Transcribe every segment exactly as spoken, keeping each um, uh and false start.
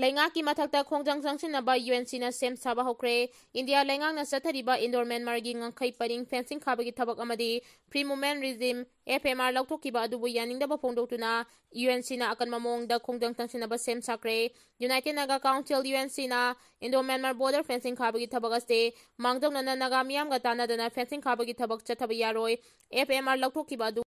ꯂꯩꯉꯥꯛꯀꯤ ꯃꯊꯛꯇ ꯈꯣꯡꯖꯪ ꯆꯪꯁꯤꯟꯅꯕ ꯌꯨ ꯑꯦꯟ ꯁꯤꯅ ꯁꯦꯝ ꯁꯥꯕ ꯍꯧꯈ꯭ꯔꯦ꯫ ꯏꯟꯗꯤꯌꯥ ꯂꯩꯉꯥꯛꯅ ꯆꯠꯊꯔꯤꯕ ꯏꯟꯗꯣ ꯃ꯭ꯌꯥꯟꯃꯥꯔꯒꯤ ꯉꯝꯈꯩ ꯄꯔꯤꯡ ꯐꯦꯟꯁꯤꯡ ꯈꯥꯕꯒꯤ ꯊꯕꯛ ꯑꯃꯗꯤ free movement regime, F M R, ꯂꯧꯊꯣꯛꯈꯤꯕ ꯑꯗꯨꯕꯨ ꯌꯥꯅꯤꯡꯗꯕ ꯐꯣꯡꯗꯣꯛꯇꯨꯅ ꯌꯨ ꯑꯦꯟ ꯁꯤꯅ ꯑꯀꯟꯕ ꯃꯑꯣꯡꯗ ꯈꯣꯡꯖꯪ ꯆꯪꯁꯤꯟꯅꯕ ꯁꯦꯝ ꯁꯥꯈ꯭ꯔꯦ꯫ United Naga council, U N ꯁꯤꯅ ꯏꯟꯗꯣ ꯃ꯭ꯌꯥꯟꯃꯥꯔ ꯕꯣꯔꯗꯔ ꯐꯦꯟꯁꯤꯡ ꯈꯥꯕꯒꯤ ꯊꯕꯛ ꯑꯁꯤ ꯃꯥꯡꯖꯧꯅꯅ ꯅꯥꯒꯥ ꯃꯤꯌꯥꯝꯒ ꯇꯥꯟꯅꯗꯅ ꯐꯦꯟꯁꯤꯡ ꯈꯥꯕꯒꯤ ꯊꯕꯛ ꯆꯠꯊꯕ ꯌꯥꯔꯣꯏ꯫ ꯑꯦꯐ ꯑꯦꯝ ꯑꯥꯔ ꯂꯧꯊꯣꯛꯈꯤꯕ ꯑꯗꯨ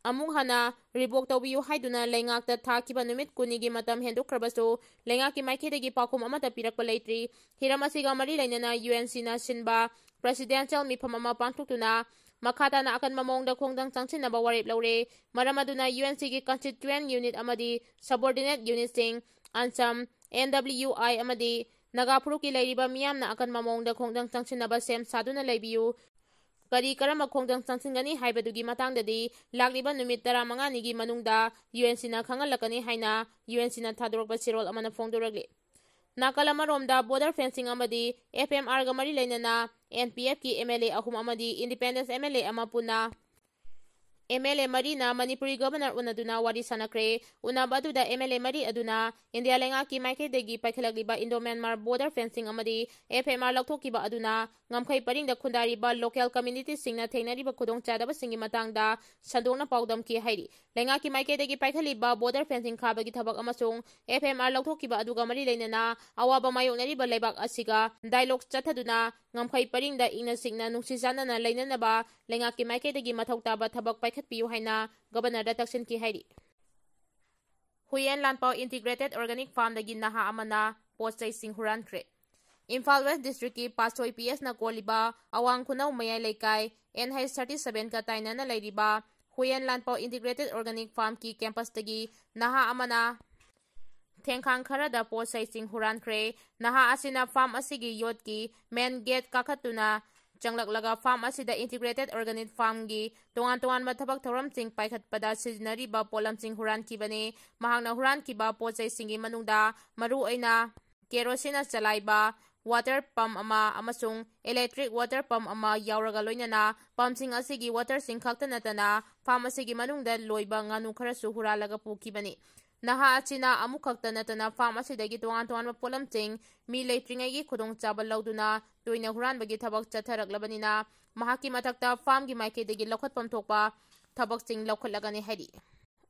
ꯑꯃꯨꯛ ꯍꯟꯅ ꯔꯤꯚꯣꯛ ꯇꯧꯕꯤꯌꯨ ꯍꯥꯏꯗꯨꯅ ꯂꯩꯉꯥꯛꯇ ꯊꯥꯈꯤꯕ ꯅꯨꯃꯤꯠ ꯀꯨꯟꯅꯤꯒꯤ ꯃꯇꯝ ꯍꯦꯟꯗꯣꯛꯈ꯭ꯔꯕꯁꯨ, ꯂꯩꯉꯥꯛꯀꯤ ꯃꯥꯏꯀꯩꯗꯒꯤ ꯄꯥꯎꯈꯨꯝ ꯑꯃꯠꯇ ꯄꯤꯔꯛꯄ ꯂꯩꯇ꯭ꯔꯤ꯫ ꯍꯤꯔꯝ ꯑꯁꯤꯒ ꯃꯔꯤ ꯂꯩꯅꯅ ꯌꯨ ꯑꯦꯟ ꯁꯤꯅ ꯁꯤꯟꯕ ꯄ꯭ꯔꯦꯁꯤꯗꯦꯟꯁꯤꯌꯦꯜ ꯃꯤꯐꯝ ꯑꯃ ꯄꯥꯡꯊꯣꯛꯇꯨꯅ ꯃꯈꯥ ꯇꯥꯅ ꯑꯀꯟꯕ ꯃꯑꯣꯡꯗ ꯈꯣꯡꯖꯪ ꯆꯪꯁꯤꯟꯅꯕ ꯋꯥꯔꯦꯞ ꯂꯧꯔꯦ꯫ ꯃꯔꯝ ꯑꯗꯨꯅ ꯌꯨ ꯑꯦꯟ ꯁꯤꯒꯤ ꯀꯟꯁꯇꯤꯇ꯭ꯌꯨꯌꯦꯟꯠ ꯌꯨꯅꯤꯠ ꯑꯃꯗꯤ ꯁꯕꯑꯣꯔꯗꯤꯅꯦꯠ ꯌꯨꯅꯤꯠꯁꯤꯡ, ꯑꯟꯁꯝ, ꯑꯦꯟ ꯗꯕ꯭ꯂꯤꯎ ꯑꯥꯏ ꯑꯃꯗꯤ ꯅꯥꯒꯥ ꯐꯨꯔꯨꯞꯀꯤ ꯂꯩꯔꯤꯕ ꯃꯤꯌꯥꯝꯅ ꯑꯀꯟꯕ ꯃꯑꯣꯡꯗ ꯈꯣꯡꯖꯪ ꯆꯪꯁꯤꯟꯅꯕ ꯁꯦꯝ ꯁꯥꯗꯨꯅ ꯂꯩꯕꯤꯌꯨ꯫ ꯀꯔꯤ ꯀꯔꯝꯕ ꯈꯣꯡꯖꯪ ꯆꯪꯁꯤꯟꯒꯅꯤ ꯍꯥꯏꯕꯗꯨꯒꯤ ꯃꯇꯥꯡꯗꯗꯤ ꯂꯥꯛꯂꯤꯕ ꯅꯨꯃꯤꯠ ꯇꯔꯥꯃꯉꯥꯅꯤꯒꯤ ꯃꯅꯨꯡꯗ ꯌꯨ ꯑꯦꯟ ꯁꯤꯅ ꯈꯪꯍꯜꯂꯛꯀꯅꯤ ꯍꯥꯏꯅ ꯌꯨ ꯑꯦꯟ ꯁꯤꯅ ꯊꯥꯗꯣꯔꯛꯄ ꯆꯦꯔꯣꯜ ꯑꯃꯅ ꯐꯣꯡꯗꯣꯔꯛꯂꯤ꯫ ꯅꯥꯀꯜ ꯑꯃꯔꯣꯝꯗ, ꯕꯣꯔꯗꯔ ꯐꯦꯟꯁꯤꯡ ꯑꯃꯗꯤ ꯑꯦꯐ ꯑꯦꯝ ꯑꯥꯔꯒ ꯃꯔꯤ ꯂꯩꯅꯅ ꯑꯦꯟ ꯄꯤ ꯑꯦꯐꯀꯤ ꯑꯦꯝ ꯑꯦꯜ ꯑꯦ ꯑꯍꯨꯝ ꯑꯃꯗꯤ ꯏꯟꯗꯤꯄꯦꯟꯗꯦꯟꯁ ꯑꯦꯝ ꯑꯦꯜ ꯑꯦ ꯑꯃ ꯄꯨꯟꯅ ꯑꯦꯝ ꯑꯦꯜ ꯑꯦ ꯃꯔꯤꯅ ꯃꯅꯤꯄꯨꯔꯤ ꯒꯕꯔꯅꯔ ꯎꯅꯗꯨꯅ ꯋꯥꯔꯤ ꯁꯥꯟꯅꯈ꯭ꯔꯦ꯫ ꯎꯅꯕ ꯑꯗꯨꯗ ꯑꯦꯝ ꯑꯦꯜ ꯑꯦ ꯃꯔꯤ ꯑꯗꯨꯅ ꯏꯟꯗꯤꯌꯥ ꯂꯩꯉꯥꯛꯀꯤ ꯃꯥꯏꯀꯩꯗꯒꯤ ꯄꯥꯏꯈꯠꯂꯛꯂꯤꯕ ꯏꯟꯗꯣ ꯃ꯭ꯌꯥꯟꯃꯥꯔ ꯕꯣꯔꯗꯔ ꯐꯦꯟꯁꯤꯡ ꯑꯃꯗꯤ ꯑꯦꯐ ꯑꯦꯝ ꯑꯥꯔ ꯂꯧꯊꯣꯛꯈꯤꯕ ꯑꯗꯨꯅ ꯉꯝꯈꯩ ꯄꯔꯤꯡꯗ ꯈꯨꯟꯗꯥꯔꯤꯕ ꯂꯣꯀꯦꯜ ꯀꯝꯃ꯭ꯌꯨꯅꯤꯇꯤꯁꯤꯡꯅ ꯊꯦꯡꯅꯔꯤꯕ ꯈꯨꯗꯣꯡꯆꯥꯗꯕꯁꯤꯡꯒꯤ ꯃꯇꯥꯡꯗ ꯁꯟꯗꯣꯛꯅ ꯄꯥꯎꯗꯝꯈꯤ ꯍꯥꯏꯔꯤ꯫ ꯂꯩꯉꯥꯛꯀꯤ ꯃꯥꯏꯀꯩꯗꯒꯤ ꯄꯥꯏꯈꯠꯂꯤꯕ ꯕꯣꯔꯗꯔ ꯐꯦꯟꯁꯤꯡ ꯈꯥꯕꯒꯤ ꯊꯕꯛ ꯑꯃꯁꯨꯡ ꯑꯦꯐ ꯑꯦꯝ ꯑꯥꯔ ꯂꯧꯊꯣꯛꯈꯤꯕ ꯑꯗꯨꯒ ꯃꯔꯤ ꯂꯩꯅꯅ ꯑꯋꯥꯕ ꯃꯥꯌꯣꯛꯅꯔꯤꯕ ꯂꯩꯕꯥꯛ ꯑꯁꯤꯒ ꯗꯥꯏꯂꯣꯒ ꯆꯠꯊꯗꯨꯅ ꯉꯝꯈꯩ ꯄꯔꯤꯡꯗ ꯏꯪꯅ ꯆꯤꯛꯅ ꯅꯨꯡꯁꯤ ꯆꯥꯟꯅꯅ ꯂꯩꯅꯅꯕ ꯂꯩꯉꯥꯛꯀꯤ ꯃꯥꯏꯀꯩꯗꯒꯤ ꯃꯊꯧ ꯇꯥꯕ ꯊꯕꯛ ꯄꯥꯏꯈꯠꯄꯤꯌꯨ ꯍꯥꯏꯅ ꯒꯕꯔꯅꯔꯗ ꯇꯛꯁꯤꯟꯈꯤ ꯍꯥꯏꯔꯤ꯫ ꯍꯨꯏꯌꯦꯟ ꯂꯥꯟꯄꯥꯎ ꯏꯟꯇꯤꯒ꯭ꯔꯦꯇꯦꯗ ꯑꯣꯔꯒꯥꯅꯤꯛ ꯐꯥꯔꯝꯗꯒꯤ ꯅꯍꯥ ꯑꯃꯅ ꯄꯣꯠ ꯆꯩꯁꯤꯡ ꯍꯨꯔꯥꯟꯈ꯭ꯔꯦ꯫ ꯏꯝꯐꯥꯜ ꯋꯦꯁ ꯗꯤꯁꯇ꯭ꯔꯤꯛꯀꯤ ꯄꯥꯠꯁꯣꯏ ꯄꯤ ꯑꯦꯁꯅ ꯀꯣꯜꯂꯤꯕ ꯑꯋꯥꯡ ꯈꯨꯅꯧ ꯃꯌꯥꯏ ꯂꯩꯀꯥꯏ ꯑꯦꯟ ꯍꯩꯆ ꯊꯥꯔꯇꯤ ꯁꯚꯦꯟꯒ ꯇꯥꯏꯅꯅ ꯂꯩꯔꯤꯕ ꯍꯨꯏꯌꯦꯟ ꯂꯥꯟꯄꯥꯎ ꯏꯟꯇꯤꯒ꯭ꯔꯦꯇꯦꯗ ꯑꯣꯔꯒꯥꯅꯤꯛ ꯐꯥꯔꯝꯒꯤ ꯀꯦꯝꯄꯁꯇꯒꯤ ꯅꯍꯥ ꯑꯃꯅ ꯊꯦꯡꯈꯥꯡ ꯈꯔꯗ ꯄꯣꯠ ꯆꯩꯁꯤꯡ ꯍꯨꯔꯥꯟꯈ꯭ꯔꯦ꯫ ꯅꯍꯥ ꯑꯁꯤꯅ ꯐꯥꯔꯝ ꯑꯁꯤꯒꯤ ꯌꯣꯠꯀꯤ ꯃꯦꯟ ꯒꯦꯠ ꯀꯥꯈꯠꯇꯨꯅ ꯆꯪꯂꯛꯂꯒ ꯐꯥꯔꯝ ꯑꯁꯤꯗ ꯏꯟꯇꯤꯒ꯭ꯔꯦꯇꯦꯗ ꯑꯣꯔꯒꯥꯅꯤꯛ ꯐꯥꯔꯝꯒꯤ ꯇꯣꯉꯥꯟ ꯇꯣꯉꯥꯟꯕ ꯊꯕꯛ ꯊꯧꯔꯝꯁꯤꯡ ꯄꯥꯏꯈꯠꯄꯗ ꯁꯤꯖꯤꯟꯅꯔꯤꯕ ꯄꯣꯠꯂꯝꯁꯤꯡ ꯍꯨꯔꯥꯟꯈꯤꯕꯅꯤ꯫ ꯃꯍꯥꯛꯅ ꯍꯨꯔꯥꯟꯈꯤꯕ ꯄꯣꯠ ꯆꯩꯁꯤꯡꯒꯤ ꯃꯅꯨꯡꯗ ꯃꯔꯨꯑꯣꯏꯅ ꯀꯦꯔꯣꯁꯤꯟꯅ ꯆꯂꯥꯏꯕ ꯋꯥꯇꯔ ꯄꯝ ꯑꯃ ꯑꯃꯁꯨꯡ ꯏꯂꯦꯛꯇ꯭ꯔꯤꯛ ꯋꯥꯇꯔ ꯄꯝ ꯑꯃ ꯌꯥꯎꯔꯒ ꯂꯣꯏꯅꯅ ꯄꯝꯁꯤꯡ ꯑꯁꯤꯒꯤ ꯋꯥꯇꯔꯁꯤꯡ ꯈꯛꯇ ꯅꯠꯇꯅ ꯐꯥꯔꯝ ꯑꯁꯤꯒꯤ ꯃꯅꯨꯡꯗ ꯂꯣꯏꯕ ꯉꯥꯅꯨ ꯈꯔꯁꯨ ꯍꯨꯔꯥꯜꯂꯒ ꯄꯨꯈꯤꯕꯅꯤ꯫ ꯅꯍꯥ ꯑꯁꯤꯅ ꯑꯃꯨꯛꯈꯛꯇ ꯅꯠꯇꯅ farm ꯑꯁꯤꯗꯒꯤ ꯇꯣꯉꯥꯟ ꯇꯣꯉꯥꯟꯕ ꯄꯣꯠꯂꯝꯁꯤꯡ ꯃꯤ ꯂꯩꯇ꯭ꯔꯤꯉꯩꯒꯤ ꯈꯨꯗꯣꯡꯆꯥꯕ ꯂꯧꯗꯨꯅ ꯇꯣꯏꯅ ꯍꯨꯔꯥꯟꯕꯒꯤ ꯊꯕꯛ ꯆꯠꯊꯔꯛꯂꯕꯅꯤꯅ, ꯃꯍꯥꯛꯀꯤ ꯃꯊꯛꯇ farmꯒꯤ ꯃꯥꯏꯀꯩꯗꯒꯤ ꯂꯧꯈꯠꯐꯝ ꯊꯣꯛꯄ ꯊꯕꯛꯁꯤꯡ ꯂꯧꯈꯠꯂꯒꯅꯤ ꯍꯥꯏꯔꯤ꯫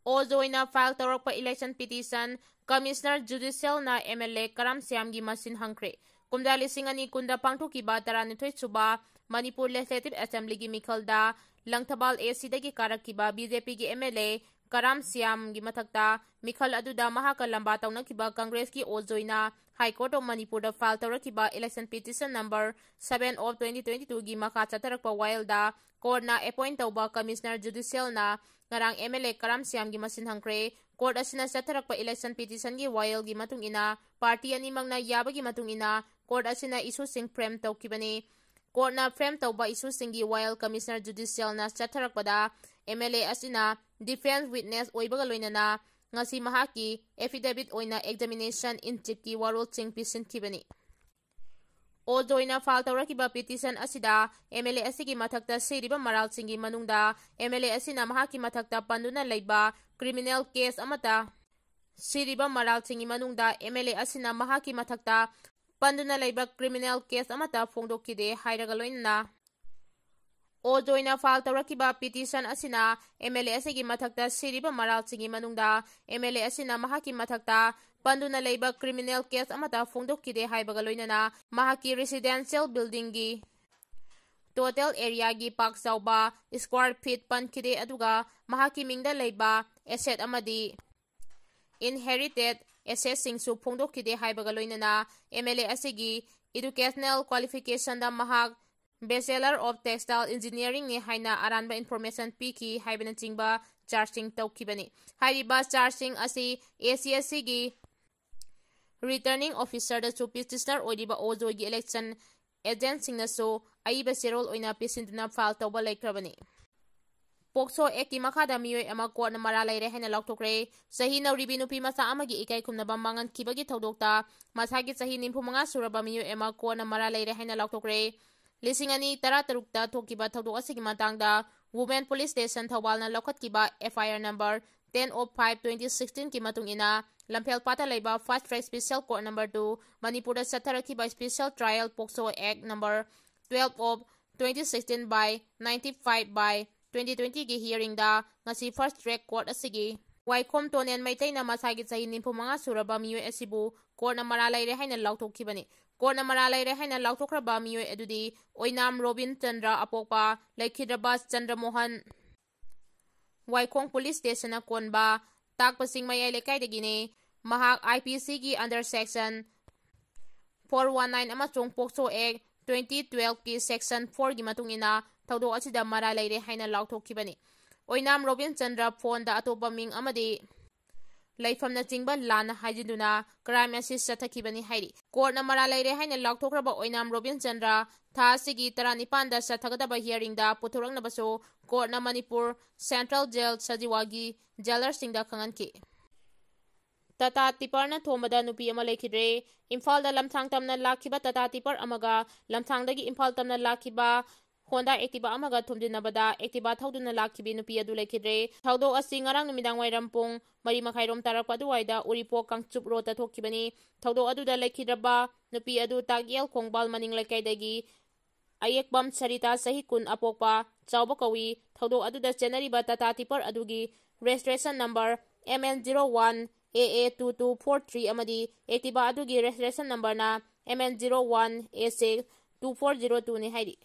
ꯑꯣꯖꯣꯏꯅ file ꯇꯧꯔꯛꯄ election petition, Commissioner Judicialꯅ MLA ꯀꯔꯥꯝ ꯁ꯭ꯌꯥꯝꯒꯤ ꯃꯁꯤꯟ ꯍꯪꯈ꯭ꯔꯦ꯫ ꯀꯨꯝꯖꯥ ꯂꯤꯁꯤꯡ ꯑꯅꯤ ꯀꯨꯟꯗ ꯄꯥꯡꯊꯣꯛꯈꯤꯕ ꯇꯔꯥꯅꯤꯊꯣꯏ ꯁꯨꯕ ꯃꯅꯤꯄꯨꯔ Legislative Assemblyꯒꯤ ꯃꯤꯈꯜꯗ ꯂꯪꯊꯕꯥꯜ ACꯗꯒꯤ ꯀꯥꯔꯛꯈꯤꯕ BJPꯒꯤ MLA ꯀꯔꯥꯝ ꯁ꯭ꯌꯥꯝꯒꯤ ꯃꯊꯛꯇ ꯃꯤꯈꯜ ꯑꯗꯨꯗ ꯃꯍꯥꯛꯀ ꯂꯝꯕꯥ ꯇꯧꯅꯈꯤꯕ Congressꯀꯤ ꯑꯣꯖꯣꯏꯅ High Court of Manipurꯗ file ꯇꯧꯔꯛꯈꯤꯕ election petition number seven of twenty twenty twoꯒꯤ ꯃꯈꯥ ꯆꯠꯊꯔꯛꯄ ꯋꯥꯌꯦꯜꯗ courtꯅ appoint ꯇꯧꯕ Commissioner Judicialꯅ ꯉꯔꯥꯡ MLA ꯀꯔꯥꯝ ꯁ꯭ꯌꯥꯝꯒꯤ ꯃꯁꯤꯟ ꯍꯪꯈ꯭ꯔꯦ꯫ Court ꯑꯁꯤꯅ ꯆꯠꯊꯔꯛꯄ election petitionꯒꯤ ꯋꯥꯌꯦꯜꯒꯤ ꯃꯇꯨꯡ ꯏꯟꯅ, party ꯑꯅꯤꯃꯛꯅ ꯌꯥꯕꯒꯤ ꯃꯇꯨꯡ ꯏꯟꯅ, court ꯑꯁꯤꯅ issueꯁꯤꯡ frame ꯇꯧꯈꯤꯕꯅꯤ꯫ Courtꯅ frame ꯇꯧꯕ issueꯁꯤꯡꯒꯤ ꯋꯥꯌꯦꯜ Commissioner Judicialꯅ ꯆꯠꯊꯔꯛꯄꯗ, MLA ꯑꯁꯤꯅ defense witness ꯑꯣꯏꯕꯒ ꯂꯣꯏꯅꯅ ꯉꯁꯤ ꯃꯍꯥꯛꯀꯤ affidavit ꯑꯣꯏꯅ examination in chiefꯀꯤ ꯋꯥꯔꯣꯜꯁꯤꯡ ꯄꯤꯁꯤꯟꯈꯤꯕꯅꯤ꯫ ꯑꯣꯖꯣꯏꯅ file ꯇꯧꯔꯛꯈꯤꯕ petition ꯑꯁꯤꯗ MLA ꯑꯁꯤꯒꯤ ꯃꯊꯛꯇ ꯁꯤꯔꯤꯕ ꯃꯔꯥꯜꯁꯤꯡꯒꯤ ꯃꯅꯨꯡꯗ MLA ꯑꯁꯤꯅ ꯃꯍꯥꯛꯀꯤ ꯃꯊꯛꯇ ꯄꯟꯗꯨꯅ ꯂꯩꯕ criminal case ꯑꯃꯠꯇ, ꯁꯤꯔꯤꯕ ꯃꯔꯥꯜꯁꯤꯡꯒꯤ ꯃꯅꯨꯡꯗ MLA ꯑꯁꯤꯅ ꯃꯍꯥꯛꯀꯤ ꯃꯊꯛꯇ ꯄꯟꯗꯨꯅ ꯂꯩꯕ criminal case ꯑꯃꯠꯇ ꯐꯣꯡꯗꯣꯛꯈꯤꯗꯦ ꯍꯥꯏꯔꯒ ꯂꯣꯏꯅꯅ, ꯑꯣꯖꯣꯏꯅ file ꯇꯧꯔꯛꯈꯤꯕ petition ꯑꯁꯤꯅ MLA ꯑꯁꯤꯒꯤ ꯃꯊꯛꯇ ꯁꯤꯔꯤꯕ ꯃꯔꯥꯜꯁꯤꯡꯒꯤ ꯃꯅꯨꯡꯗ MLA ꯑꯁꯤꯅ ꯃꯍꯥꯛꯀꯤ ꯃꯊꯛꯇ ꯄꯟꯗꯨꯅ ꯂꯩꯕ criminal case ꯑꯃꯠꯇ ꯐꯣꯡꯗꯣꯛꯈꯤꯗꯦ ꯍꯥꯏꯕꯒ ꯂꯣꯏꯅꯅ, ꯃꯍꯥꯛꯀꯤ residential buildingꯒꯤ total areaꯒꯤ ꯄꯥꯛ ꯆꯥꯎꯕ square feet ꯄꯟꯈꯤꯗꯦ, ꯑꯗꯨꯒ ꯃꯍꯥꯛꯀꯤ ꯃꯤꯡꯗ ꯂꯩꯕ asset ꯑꯃꯗꯤ inherited assetꯁꯤꯡꯁꯨ ꯐꯣꯡꯗꯣꯛꯈꯤꯗꯦ ꯍꯥꯏꯕꯒ ꯂꯣꯏꯅꯅ, MLA ꯑꯁꯤꯒꯤ educational qualificationꯗ ꯃꯍꯥꯛ Bachelor of Textile Engineeringꯅꯤ ꯍꯥꯏꯅ ꯑꯔꯥꯟꯕ information ꯄꯤꯈꯤ ꯍꯥꯏꯕꯅꯆꯤꯡꯕ chargeꯁꯤꯡ ꯇꯧꯈꯤꯕꯅꯤ꯫ ꯍꯥꯏꯔꯤꯕ chargeꯁꯤꯡ ꯑꯁꯤ ACSCꯒꯤ returning officerꯗꯁꯨ petitioner ꯑꯣꯏꯔꯤꯕ ꯑꯣꯖꯣꯏꯒꯤ election agentꯁꯤꯡꯅꯁꯨ ꯑꯏꯕ ꯆꯦꯔꯣꯜ ꯑꯣꯏꯅ ꯄꯤꯁꯤꯟꯗꯨꯅ file ꯇꯧꯕ ꯂꯩꯈ꯭ꯔꯕꯅꯤ꯫ POCSO Actꯀꯤ ꯃꯈꯥꯗ ꯃꯤꯑꯣꯏ ꯑꯃ courtꯅ ꯃꯔꯥꯜ ꯂꯩꯔꯦ ꯍꯥꯏꯅ ꯂꯥꯎꯊꯣꯛꯈ꯭ꯔꯦ꯫ ꯆꯍꯤ ꯅꯧꯔꯤꯕꯤ ꯅꯨꯄꯤ ꯃꯆꯥ ꯑꯃꯒꯤ ꯏꯀꯥꯏ ꯈꯨꯝꯅꯕ ꯃꯥꯡꯍꯟꯈꯤꯕꯒꯤ ꯊꯧꯗꯣꯛꯇ ꯃꯁꯥꯒꯤ ꯆꯍꯤ ꯅꯤꯐꯨ ꯃꯉꯥ ꯁꯨꯔꯕ ꯃꯤꯑꯣꯏ ꯑꯃ courtꯅ ꯃꯔꯥꯜ ꯂꯩꯔꯦ ꯍꯥꯏꯅ ꯂꯥꯎꯊꯣꯛꯈ꯭ꯔꯦ꯫ ꯂꯤꯁꯤꯡ ꯑꯅꯤ ꯇꯔꯥꯇꯔꯨꯛꯇ ꯊꯣꯛꯈꯤꯕ ꯊꯧꯗꯣꯛ ꯑꯁꯤꯒꯤ ꯃꯇꯥꯡꯗ Women Police Station ꯊꯧꯕꯥꯜꯅ ꯂꯧꯈꯠꯈꯤꯕ FIR number ten of five twenty sixteen ꯀꯤ ꯃꯇꯨꯡ ꯏꯟꯅ ꯂꯝꯐꯦꯜ ꯄꯥꯠꯇ ꯂꯩꯕ Fast Track Special Court number two ꯃꯅꯤꯄꯨꯔꯗ ꯆꯠꯊꯔꯛꯈꯤꯕ Special Trial POCSO Act number twelve of twenty sixteen by ninety five by twenty twenty ꯒꯤ hearing ꯗ ꯉꯁꯤ Fast Track Court ꯑꯁꯤꯒꯤ ꯋꯥꯏꯈꯣꯝ ꯇꯣꯅꯦꯟ ꯃꯩꯇꯩꯅ ꯃꯁꯥꯒꯤ ꯆꯍꯤ ꯅꯤꯐꯨ ꯃꯉꯥ ꯁꯨꯔꯕ ꯃꯤꯑꯣꯏ ꯑꯁꯤꯕꯨ court ꯅ ꯃꯔꯥꯜ ꯂꯩꯔꯦ ꯍꯥꯏꯅ ꯂꯥꯎꯊꯣꯛꯈꯤꯕꯅꯤ꯫ Court ꯅ ꯃꯔꯥꯜ ꯂꯩꯔꯦ ꯍꯥꯏꯅ ꯂꯥꯎꯊꯣꯛꯈ꯭ꯔꯕ ꯃꯤꯑꯣꯏ ꯑꯗꯨꯗꯤ ꯑꯣꯏꯅꯥꯝ ꯔꯣꯕꯤꯟ ꯆꯟꯗ꯭ꯔ, ꯑꯄꯣꯛꯄ ꯂꯩꯈꯤꯗ꯭ꯔꯕ ꯆꯟꯗ꯭ꯔ ꯃꯣꯍꯟ, ꯋꯥꯏꯈꯣꯡ police station ꯅ ꯀꯣꯟꯕ ꯇꯥꯛꯄꯁꯤꯡ ꯃꯌꯥꯏ ꯂꯩꯀꯥꯏꯗꯒꯤꯅꯤ꯫ ꯃꯍꯥꯛ I P C ꯒꯤ under section four one nine ꯑꯃꯁꯨꯡ POCSO Act twenty twelve ꯀꯤ section four ꯒꯤ ꯃꯇꯨꯡ ꯏꯟꯅ ꯊꯧꯗꯣꯛ ꯑꯁꯤꯗ ꯃꯔꯥꯜ ꯂꯩꯔꯦ ꯍꯥꯏꯅ ꯂꯥꯎꯊꯣꯛꯈꯤꯕꯅꯤ꯫ ꯑꯣꯏꯅꯥꯝ ꯔꯣꯕꯤꯟ ꯆꯟꯗ꯭ꯔ ꯐꯣꯟꯗ ꯑꯇꯣꯞꯄ ꯃꯤꯡ ꯑꯃꯗꯤ ꯂꯩꯐꯝꯅꯆꯤꯡꯕ ꯂꯥꯟꯅ ꯍꯥꯏꯖꯤꯟꯗꯨꯅ crime ꯑꯁꯤ ꯆꯠꯊꯈꯤꯕꯅꯤ ꯍꯥꯏꯔꯤ꯫ Court ꯅ ꯃꯔꯥꯜ ꯂꯩꯔꯦ ꯍꯥꯏꯅ ꯂꯥꯎꯊꯣꯛꯈ꯭ꯔꯕ ꯑꯣꯏꯅꯥꯝ ꯔꯣꯕꯤꯟ ꯆꯟꯗ꯭ꯔ ꯊꯥ ꯑꯁꯤꯒꯤ ꯇꯔꯥꯅꯤꯄꯥꯟꯗ ꯆꯠꯊꯒꯗꯕ hearing ꯗ ꯄꯨꯊꯣꯔꯛꯅꯕꯁꯨ court ꯅ ꯃꯅꯤꯄꯨꯔ Central Jail ꯁꯖꯤꯋꯥꯒꯤ jailer ꯁꯤꯡꯗ ꯈꯪꯍꯟꯈꯤ꯫ ꯇꯥꯇꯥ ꯇꯤꯄꯔꯅ ꯊꯣꯝꯕꯗ ꯅꯨꯄꯤ ꯑꯃ ꯂꯩꯈꯤꯗ꯭ꯔꯦ꯫ ꯏꯝꯐꯥꯜꯗ ꯂꯝꯁꯥꯡ ꯇꯝꯅ ꯂꯥꯛꯈꯤꯕ ꯇꯥꯇꯥ ꯇꯤꯄꯔ ꯑꯃꯒ ꯂꯝꯁꯥꯡꯗꯒꯤ ꯏꯝꯐꯥꯜ ꯇꯝꯅ ꯂꯥꯛꯈꯤꯕ Honda Activa ꯑꯃꯒ ꯊꯣꯝꯖꯤꯟꯅꯕꯗ Activa ꯊꯧꯗꯨꯅ ꯂꯥꯛꯈꯤꯕꯤ ꯅꯨꯄꯤ ꯑꯗꯨ ꯂꯩꯈꯤꯗ꯭ꯔꯦ꯫ ꯊꯧꯗꯣꯛ ꯑꯁꯤ ꯉꯔꯥꯡ ꯅꯨꯃꯤꯗꯥꯡ ꯋꯥꯏꯔꯝ ꯄꯨꯡ ꯃꯔꯤ ꯃꯈꯥꯏꯔꯣꯝ ꯇꯥꯔꯛꯄ ꯑꯗꯨꯋꯥꯏꯗ ꯎꯔꯤꯄꯣꯛ ꯀꯥꯡꯆꯨꯞ road ꯇ ꯊꯣꯛꯈꯤꯕꯅꯤ꯫ ꯊꯧꯗꯣꯛ ꯑꯗꯨꯗ ꯂꯩꯈꯤꯗ꯭ꯔꯕ ꯅꯨꯄꯤ ꯑꯗꯨ ꯇꯥꯛꯌꯦꯜ ꯈꯣꯡꯕꯥꯜ ꯃꯅꯤꯡ ꯂꯩꯀꯥꯏꯗꯒꯤ ꯑꯌꯦꯛꯄꯝ ꯁꯔꯤꯇꯥ, ꯆꯍꯤ ꯀꯨꯟ, ꯑꯄꯣꯛꯄ ꯆꯥꯎꯕ ꯀꯧꯏ꯫ ꯊꯧꯗꯣꯛ ꯑꯗꯨꯗ ꯆꯦꯟꯅꯔꯤꯕ ꯇꯥꯇꯥ ꯇꯤꯄꯔ ꯑꯗꯨꯒꯤ registration number M N zero one A A two two four three ꯑꯃꯗꯤ Activa ꯑꯗꯨꯒꯤ registration number ꯅ M N zero one A six two four zero two ꯅꯤ ꯍꯥꯏꯔꯤ꯫